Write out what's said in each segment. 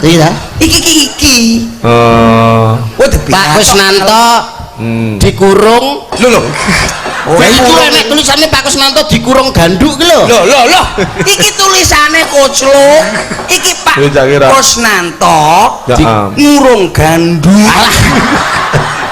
Iya. Iki iki iki. Oh. Oh, Pak Kusnanto dikurung. Lho lho. Oh, lah iku enek tulisane Pak Kusnanto dikurung ganduk ki lho. Lho lho lho. Iki tulisane kocluk. Iki Pak Ya, tak kira. Kusnanto Ya, ngurung ganduk. Alah,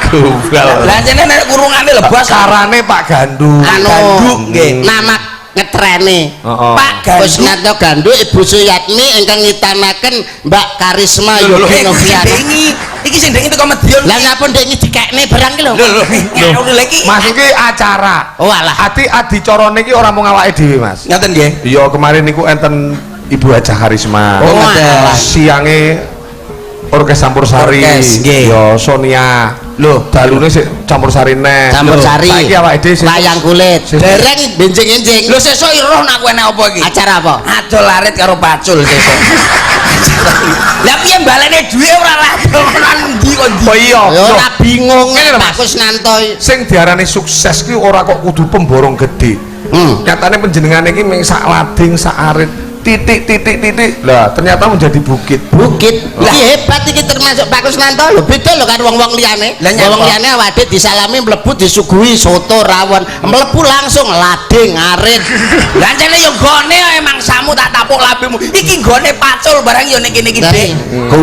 Goblok. Lah jane nek kurungane lebas Karane Pak Gandu. Anu Ganduk nggih. Nama ngetrene. Heeh. Pak Ganduk. Kusnanto Ganduk, Ibu Suyatmi ingkang ngitamaken Mbak Karisma Lho lho, Yogi eh, sing Noviana. dengi. Iki sing dengi teko Medion. Lah ngapa ndek iki dikekne barang ki lho? Lho lho, ngawur lho iki. Mas, iki acara. Oh alah. Adi adicarane iki ora mung awake dhewe, Mas. Ngaten nggih. Iya, kemarin niku enten Ibu Hajah Karisma. Oh, alah. Siange orkes campur sari. Orkes, nggih. Ya Sonia. Lho, Dalune sik campur sari neh. Campur sari. Saiki awake dhewe sik- Wayang kulit. Sesuk. Dereng benjing-enjing. Lho, sesuk iroh nak kowe enek apa iki? Acara apa? Adol arit karo pacul sesuk. Lah piye balene dhuwit ora adol nang ndi kok ndi? Oh iya. Ya Loh, ora bingung Ngene lho, Pak Mas. Kusnanto. Sing diarani sukses ki ora kok kudu pemborong gede. Nyatane panjenengane iki mung sak lading, sak arit, titik titik titik. Lah, ternyata menjadi bukit. Bukit. Lah. Iki hebat iki termasuk Pak Kusnanto lho, beda lho karo wong-wong liyane. Lah, nyapa? Wong liyane awake disalami mlebu disuguhi soto rawon, mlebu langsung lading arit. Lah jane yo gone emang samu tak tapuk lambemu. Iki gone pacul barang yo ning kene iki, Dik.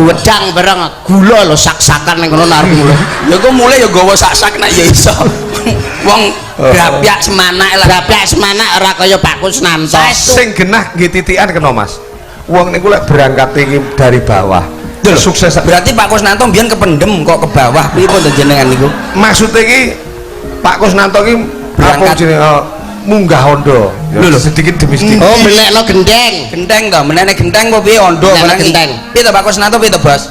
Wedang barang gula lho sak-sakan ning kono arep mulih. Ya kok mulai yo gawa sak-sak nek ya iso. Wong grapyak semanak lah. Grapyak semanak ora kaya Pak Kusnanto. Saestu. Sing genah nggih titikan kena, Mas. Wong niku lek berangkat iki dari bawah. Lho, Sukses. Berarti Pak Kusnanto mbiyen kependem kok ke bawah piye pun jenengan niku? Maksudnya iki Pak Kusnanto iki Berangkat. apa jenenge, munggah ondo. Ya, Lho, lho. sedikit demi sedikit. Oh, benekno gendeng. Genteng to, menene genteng apa piye ondo Menene barang iki? genteng. Piye to Pak Kusnanto piye to, Bos?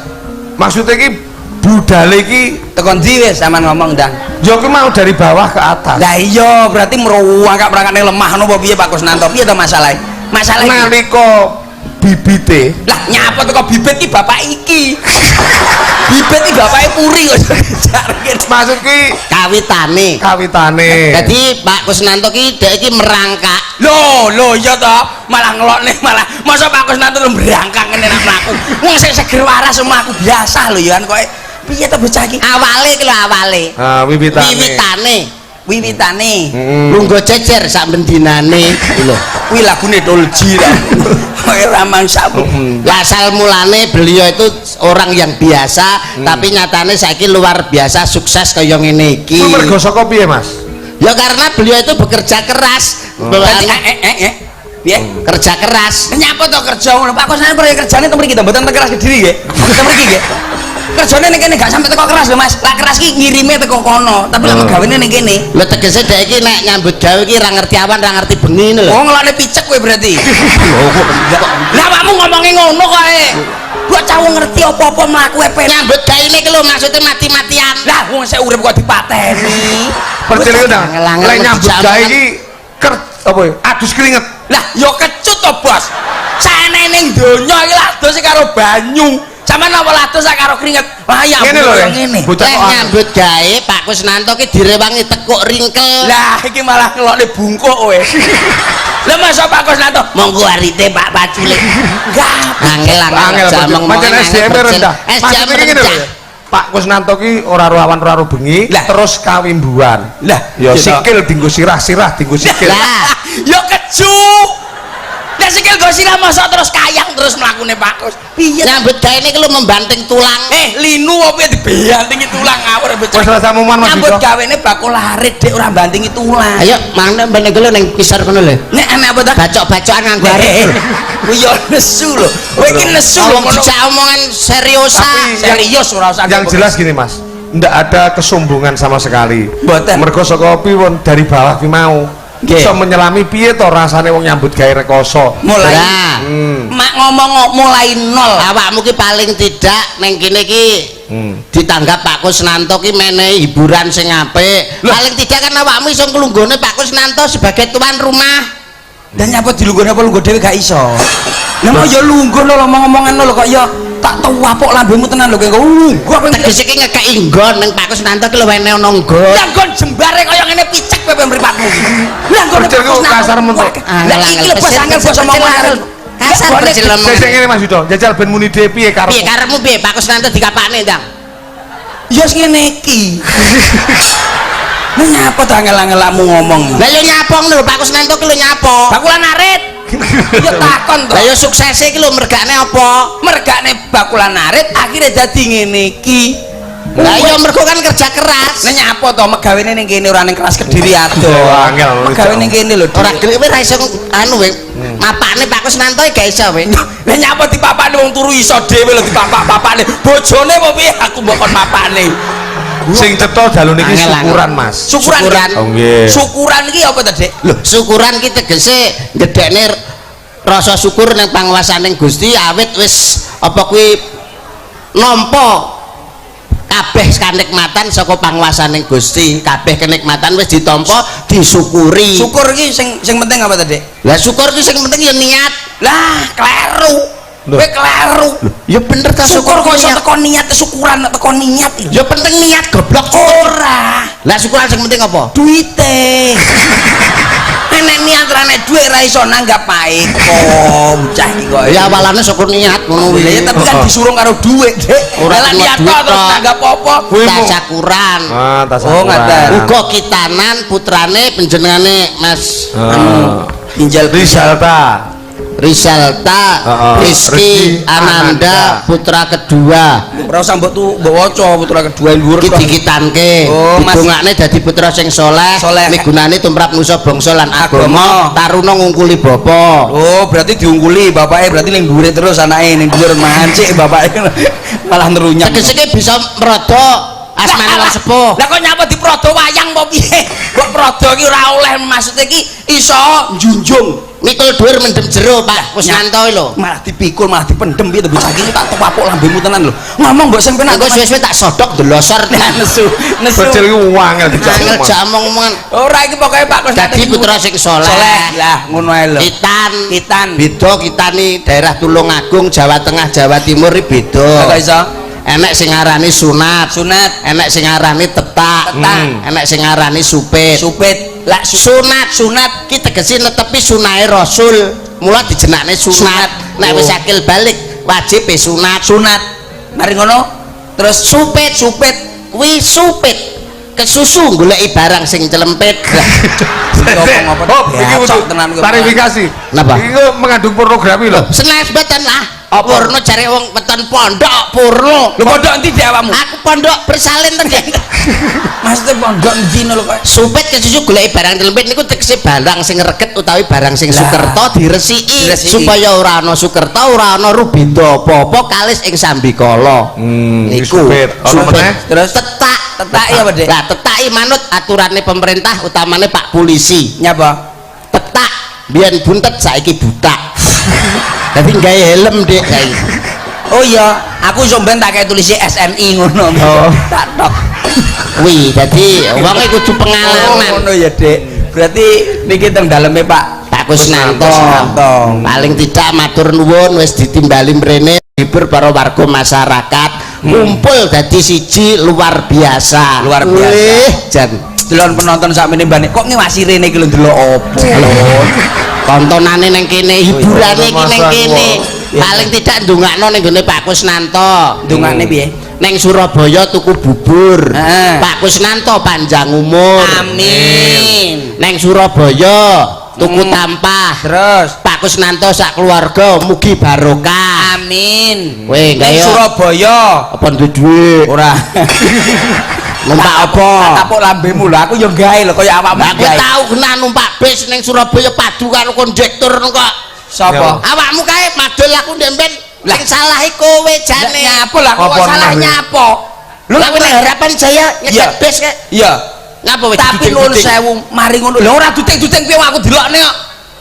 Maksudnya iki budale iki Tekan ndi wis sampean ngomong ndang. ya kuwi mau dari bawah ke atas. Lah iya, berarti merangkak-merangkak ning lemah ngono apa piye Pak Kusnanto? Piye to masalahe? Masalah iki. Nalika bibite Lah nyapa teko bibit iki bapak iki. Bibit iki bapake puri kok jarke. maksud ki Kawitane. kawitane. Jadi Pak Kusnanto ki dhek iki merangkak. Lho, lho iya to, malah ngelokne malah. Masa Pak Kusnanto lho mbrangkak ngene nak mlaku. Wong sing seger waras mlaku biasa lho ya kan koe. Piye to bocah iki? Awale iki lho awale. Ah, wiwitane. Wiwitane. Wiwitane. Heeh. Lungguh jejer sak bendinane iki lho. Kuwi lagune Dolji ta. Kowe ora mangsamu. Lah asal mulane beliau itu orang yang biasa, tapi nyatane saiki luar biasa sukses kaya ngene iki. Kuwi mergo saka piye, Mas? Ya karena beliau itu bekerja keras. Berarti eh eh eh, eh. Piye? Kerja keras. Nyapa to kerja ngono? Pak Kusnanto proyek kerjane teng mriki to, mboten teng keras Kediri nggih. Teng mriki nggih. Kerjane ning kene gak sampe teko keras lho Mas. Lah keras ki ngirime teko kono, tapi lek megawene ning kene. Lho tegese dhek iki nek nyambut gawe iki ora ngerti awan, ora ngerti bengi ngono lho. Wong ngelokne picek kowe berarti. Lah awakmu ngomongi ngono kae. Bocah wong ngerti apa-apa mlaku epen. Nyambut gawe iki lho maksudnya mati-matian. Lah wong sik urip kok dipateni. Percil iku ndang. Angel-angel Lek nyambut dijak gawe omongan. iki ker apa ya? Adus keringet. Lah yo kecut to, Bos. Saene ning donya iki ladus karo banyu. Sampeyan napa ladus karo keringet? Lah ya Ngene lho, ampun, Reng. ngene. Bocah Lek kok nyambut gawe Pak Kusnanto ki direwangi tekuk ringkel. Lah iki malah ngelokne bungkuk kowe. Lah masa Pak Kusnanto monggo arite Pak Pacule. Enggak. Angel angel Angel jameng pancen SDM rendah. SDM Maksudnya ngene lho. rendah. ya. Pak Kusnanto ki ora awan ora bengi, Lah. terus kawimbuan. Lah, Ya iya toh. sikil dinggo sirah, sirah dinggo sikil. Lah, Yo keju. Lah sikil go sirah masa terus kayang terus mlakune Pak Kus. Piye? nyambut gawe iki lho membanting tulang. Eh, linu apa piye dibantingi tulang ngawur bocah. Wis rasa muman Mas Nyambut Dito. gawene bakul arit dik ora bantingi tulang. Ayo mang ben iku lho ning pisar kono lho. Nek enek apa ta? Bacok-bacokan nganggo arit. Kuwi yo nesu lho. Kowe iki nesu lho Wong ngono. dijak omongan serius ah. Tapi- Serius ora usah. Yang jelas gini Mas, ndak ada kesombongan sama sekali. Mboten. Mergo saka piye wong dari bawah ki mau. Nggih. Iso menyelami piye to rasane wong nyambut gawe rekoso. Mulai Lah, mak ngomong mulai nol. Awakmu ki paling tidak ning kene ki ditanggap Pak Kusnanto ki menehi hiburan sing apik. Paling tidak kan awakmu iso nglunggone Pak Kusnanto sebagai tuan rumah. Dan nyapa dilungguhne apa lungguh dhewe gak iso. Lah mau ya lungguh lho ngomong-ngomongan lho kok ya tak tuwapok lambemu tenan lho kowe lungguh apa ngene. Tegese ki ngekeki nggon ning Pak Kusnanto ki lho wene ana nggon. Lah nggon jembare kaya ngene picek kowe mripatmu iki. Lah nggon Percil ku kasar mentok. Lah iki lho bos angel bos omongan. Kasar Boleh. percil omongan. Sing ngene Mas Yudo, jajal ben muni dhewe piye Piye karepmu? karepmu piye Pak Kusnanto dikapakne, Ndang? Ya wis ngene iki. Lah nyapa to angel-angelmu ngomong? Lah yo nyapa ngono lho Pak Kusnanto ki lho nyapa. Bakulan arit. Ya takon to. Lah yo suksese ki lho mergane apa? Mergane bakulan arit akhirnya dadi ngene iki. Lah iya mergo kan kerja keras. Lah nyapa to megawene ning kene ora ning keras Kediri adoh. Oh, angel. Megawe ning kene lho. Ora gelem kowe ora iso anu we. Mapakne Pak Kusnanto gak iso we. Lah nyapa dipapakne wong turu iso dhewe lho dipapak-papakne. Bojone apa piye aku mbok kon mapakne. Sing cetha dalu niki Angel, angel. syukuran, Mas. Syukuran. Syukuran. Oh nggih. Syukuran iki apa to, Dik? Lho, syukuran ki tegese gedhekne rasa syukur ning panguwasaning Gusti awit wis apa kuwi nampa kabeh kanikmatan saka panguwasaning Gusti, kabeh kenikmatan wis ditampa disyukuri. Syukur iki sing sing penting apa to, Dik? Lah syukur ki sing penting ya niat. Lah, kleru. Loh. Kowe kleru. Ya bener ta Syukur kok iso niat. teko niat syukuran teko niat lho. Ya penting niat goblok. Ora. Lah syukuran sing penting apa? Duite. Nek niat ra nek duit ra iso nanggap pae kok bocah iki kok. Ya awalane syukur niat ngono Lah ya kuwi. tapi kan disuruh karo duit, Dik. Ora Lah cuma niat duit tok terus tok. nanggap apa? Kuwi mu- Tasyakuran. Ah, tasyakuran. Oh, ngaten. Uga kitanan putrane panjenengane Mas Ah. Ginjal Rizalta. Rizalta Heeh. Rizky Rizky Ananda Ananda. putra kedua Ora usah mbok tu mbok waca putra kedua dhuwur iki tok. dikitanke Oh, Mas. didongakne dadi putra sing soleh Soleh. migunane tumrap nusa bangsa lan agama Agama. taruna ngungkuli bapa. Oh, berarti diungkuli bapake berarti ning dhuwure terus anake ning dhuwur mancik bapake malah nerunyang. Tegese ki bisa mrodo asmane wong sepuh. Lah kok nyapa diprodo wayang apa piye? Kok prodo iki ora oleh maksudnya iki iso njunjung. Mikul dhuwur mendem jero Pak Kusnanto iki lho. Malah dipikul, malah dipendem piye to bocah iki tak tepapuk lambemu tenan lho. Ngomong mbok sing penak. Engko suwe-suwe tak sodok delosor tenan. Nesu, nesu. Bocil iku wangel dijak. Angel jak omong-omongan. Ora iki pokoke Pak Kusnanto. Dadi putra sing soleh. Soleh. Lah ngono ae lho. Kitan, Kitan. beda kitani daerah Tulungagung, Jawa Tengah, Jawa Timur iki beda. Kok iso? Enek sing ngarani sunat, Sunat, enek sing ngarani tetak, Tetak. enek sing ngarani supit. Supit. Lah Sunat, sunat ki tegese netepi sunahe Rasul, mula dijenakne sunat. Sunat. Nek wis Oh. akil balik wajib e sunat. Sunat. Mari ngono terus Supit, supit. Kuwi supit. Kesusu goleki barang sing celempit. Ngomong apa? Oh, iki Bacok kudu tenan kowe. klarifikasi. Napa? Iki kok mengandung pornografi lho. Senes mboten lah. Apa? Purno jare wong weton pondok purno. Lho pondok endi dhek awakmu? Aku pondok bersalin ten. Maksudnya pondok endi lho kok? Supit kesusu goleki barang celempit niku tegese barang sing reget utawi barang sing Lah. sukerta diresiki Diresiki. supaya ora ana sukerta ora ana rubeda apa-apa kalis ing sambikala. Iki Niku. supit. Ana meneh? Terus Tetak. Tetak ya, Pak, Dek? Lah tetaki manut aturane pemerintah utamane Pak polisi. Nyapa? Tetak biyen buntet saiki butak. Dadi gawe helm Dik saiki. Oh iya, aku iso ben tak kayak tulisi SNI ngono. Oh. Tak tok. Kuwi dadi wong e kudu Oh, pengalaman. ngono ya, Dik. Berarti niki teng daleme Pak Pak Kusnanto. Kusnanto. Paling tidak matur nuwun wis ditimbali mrene hibur para warga masyarakat kumpul dadi siji luar biasa. Luar biasa. Wih, jan. Delon penonton sakmene mbane kok ngewasi rene iki lho ndelok opo. Tontonane ning kene, hiburane iki ning Masa kene. Iya. Paling tidak ndongakno ning gone Pak Kusnanto. Ndongane piye? Neng Surabaya tuku bubur. Heeh. Pak Kusnanto panjang umur. Amin. Neng Surabaya tuku tampah. Terus Pak Kusnanto sak keluarga mugi barokah. amin. Weh, Neng gawe Surabaya apa duwe dhuwit? ora. Numpak apa? Tapuk lambemu lho, aku yo gawe lho kaya awakmu Lah aku gawe. tau kena numpak bis ning Surabaya padu karo kondektur kok. Sapa? Awakmu kae madul aku ndemben sing salah iku kowe jane. Nyapa lah kok Apa salah neh? nyapa? Lho lah kowe Harapan Jaya Iya. nyekat bis kae. Iya. Ngapa wis Tapi nuwun sewu, mari ngono. Lho ora duting-duting piye aku dilokne kok.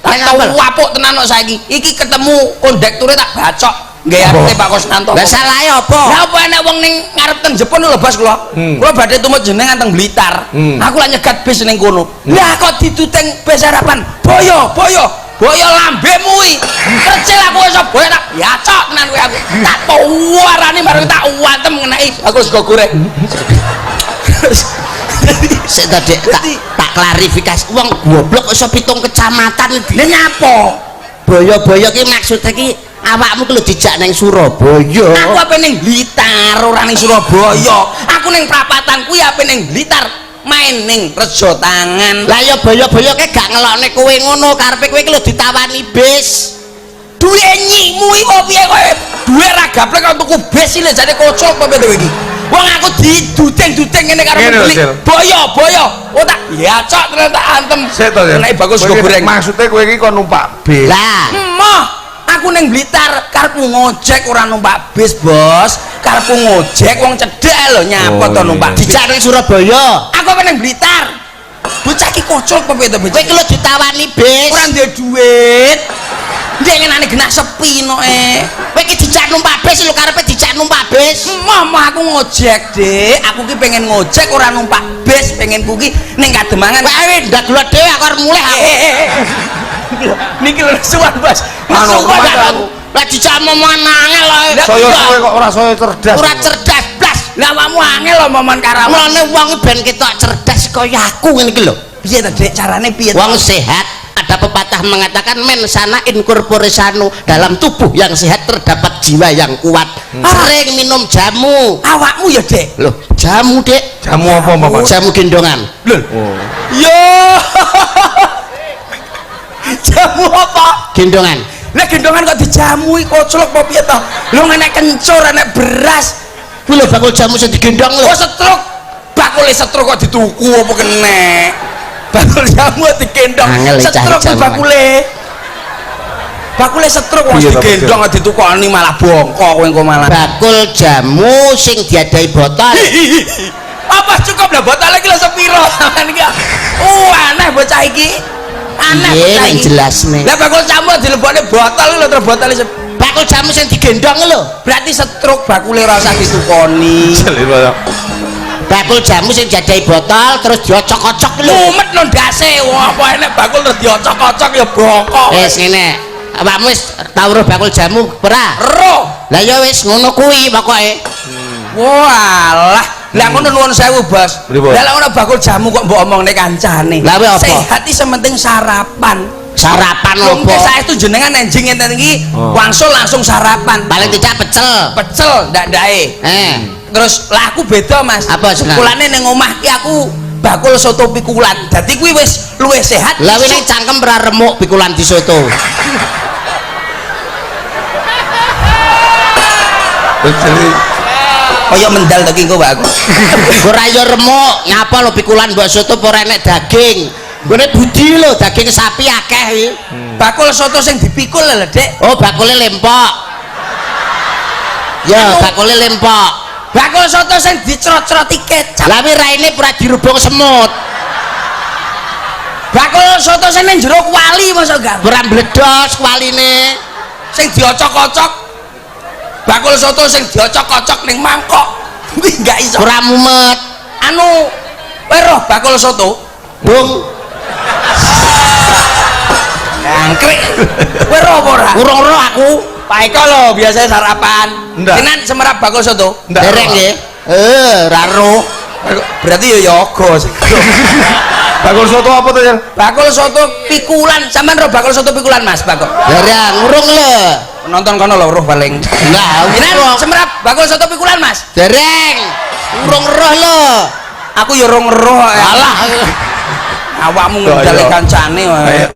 Lah Tak tau ngapa? wapuk tenan kok saiki. Iki ketemu kondekture tak bacok. Nggih Apa? arep Pak Kusnanto. Lah salahe apa? Lah apa enek wong ning ngarep teng Jepun lho Bos kula. Kula badhe tumut jenengan teng Blitar. Aku lak nyegat bis ning kono. Lah kok dituteng bis harapan. Boyo, boyo, boyo lambemu kuwi. Kecil aku iso boyo tak yacok tenan kowe aku. Tak warani bareng tak wantem ngeneki aku sego goreng. Sik ta Dik, tak klarifikasi. Wong goblok iso pitung kecamatan iki. Lah nyapa? Boyo-boyo ki maksude ki awakmu ki lho dijak ning Surabaya. Aku ape ning Blitar ora ning Surabaya. Aku ning prapatan kuwi ape ning Blitar main ning Rejo Tangan. Lah ya boyo-boyo ki gak ngelokne kowe ngono, karepe kowe ki lho ditawani bis. Duwe nyimu iki kok piye kowe? Duwe ra gaplek kok tuku bis iki lho jane kocok apa piye kowe iki? Wong aku diduding-duding ngene karo pembeli. Boyo-boyo. Oh tak ya cok terus tak antem. Nek bagus sego goreng. Maksude kowe iki kon numpak bis. Lah, emoh aku ning Blitar karepku ngojek ora numpak bis, Bos. Karepku ngojek wong cedhek lho nyapa to numpak. Dijak ning Surabaya. Aku apa ning Blitar. Bocah iki kocok apa piye to, Kowe iki lho ditawani bis. Ora duwe duit. Ndek ngenane genah sepi noe. Kowe iki dijak numpak bis lho karepe dijak numpak bis. Emoh aku ngojek, Dik. Aku ki pengen ngojek ora numpak bis, pengen ku ki ning Kademangan. Kowe ndak gelut dhewe aku arep mulih aku. Niki lho suwan, Bos. Suwan aku. Lah dijak omongan angel kok. Saya kowe kok ora saya cerdas. Ora cerdas blas. Lah awakmu angel omongan karo awak. Mulane wong ben ketok cerdas kaya aku ngene iki lho. Piye to, Dik? Carane piye? Wong sehat. Ada pepatah mengatakan men sana in corpore sano, dalam tubuh yang sehat terdapat jiwa yang kuat. Sering minum jamu. Awakmu ya, Dek? Loh, jamu, Dek. Jamu apa, Bapak? Jamu gendongan. Lho. Oh. Yo. Jamu apa? Gendongan. Lah gendongan kok dijamui koclok apa piye to? Lho enek kencur, enek beras. Kuwi lho bakul jamu sing digendong lho. Oh, setruk. Bakule setruk kok dituku apa kenek? Bakul jamu digendong. Setruk kuwi bakule. Bakule setruk wong digendong ditukoni malah bongko kowe engko malah. Bakul jamu sing diadahi botol. Apa cukup lah botol iki lho sepiro sampean iki. Aneh bocah iki. Aneh bocah iki. Jelasne. Lah bakul jamu dilebokne botol lho terus botole bakul jamu sing digendong lho. Berarti setruk bakule ora usah ditukoni. Bakul jamu sing diadahi botol terus diocok-ocok lho. Mumet lho ndase. Wong apa enek bakul terus diocok-ocok ya bongkok. Wis ngene. Awakmu wis tau roh bakul jamu ora? Roh. Lah ya wis ngono kuwi pokoke. Walah. Lah ngono nuwun sewu, Bos. Lah lek ono bakul jamu kok mbok omongne kancane. Lah kuwi apa? Sehat iki sementing sarapan. Sarapan opo? Mungkin saestu jenengan enjing ngenten iki wangsul langsung sarapan. Paling tidak pecel. Pecel ndak-ndake. Terus lah aku beda, Mas. Apa jenenge? Kulane ning omah ki aku bakul soto pikulan. Dadi kuwi wis luwih sehat. Lah kuwi ning cangkem ora remuk pikulan di soto. Kaya mendal to ki engko Pak aku. Ora ya remuk, ngapa lho pikulan mbok soto apa ora enek daging. Nggone budi lho daging sapi akeh iki. Bakul soto sing dipikul lho, Dik. Oh, bakule lempok. Ya, bakule lempok. Bakul soto sing dicrot-croti kecap. Lah kuwi raine ora dirubung semut. Bakul soto sing ning jero kuali mosok gak? Ora mbledos kualine. Sing diocok-ocok. Bakul soto sing diocok-ocok ning mangkok. Kuwi gak iso. Ora mumet. Anu, kowe roh bakul soto? Bung. Angkrik. Kowe roh apa ora? Urung roh aku. Pak Eko lho biasanya sarapan. Jenengan semerap bakul soto? Dereng nggih. Ora roh. Berarti ya yoga. Bakul soto apa to, Jel? Bakul soto pikulan. Sampeyan roh bakul soto pikulan, Mas, bakul. Dereng, urung lho. Penonton kono lho roh paling. Lah, jenengan semerap bakul soto pikulan, Mas? Dereng. Urung roh lho. Aku ya urung roh. Alah. Awakmu ngendal kancane wae.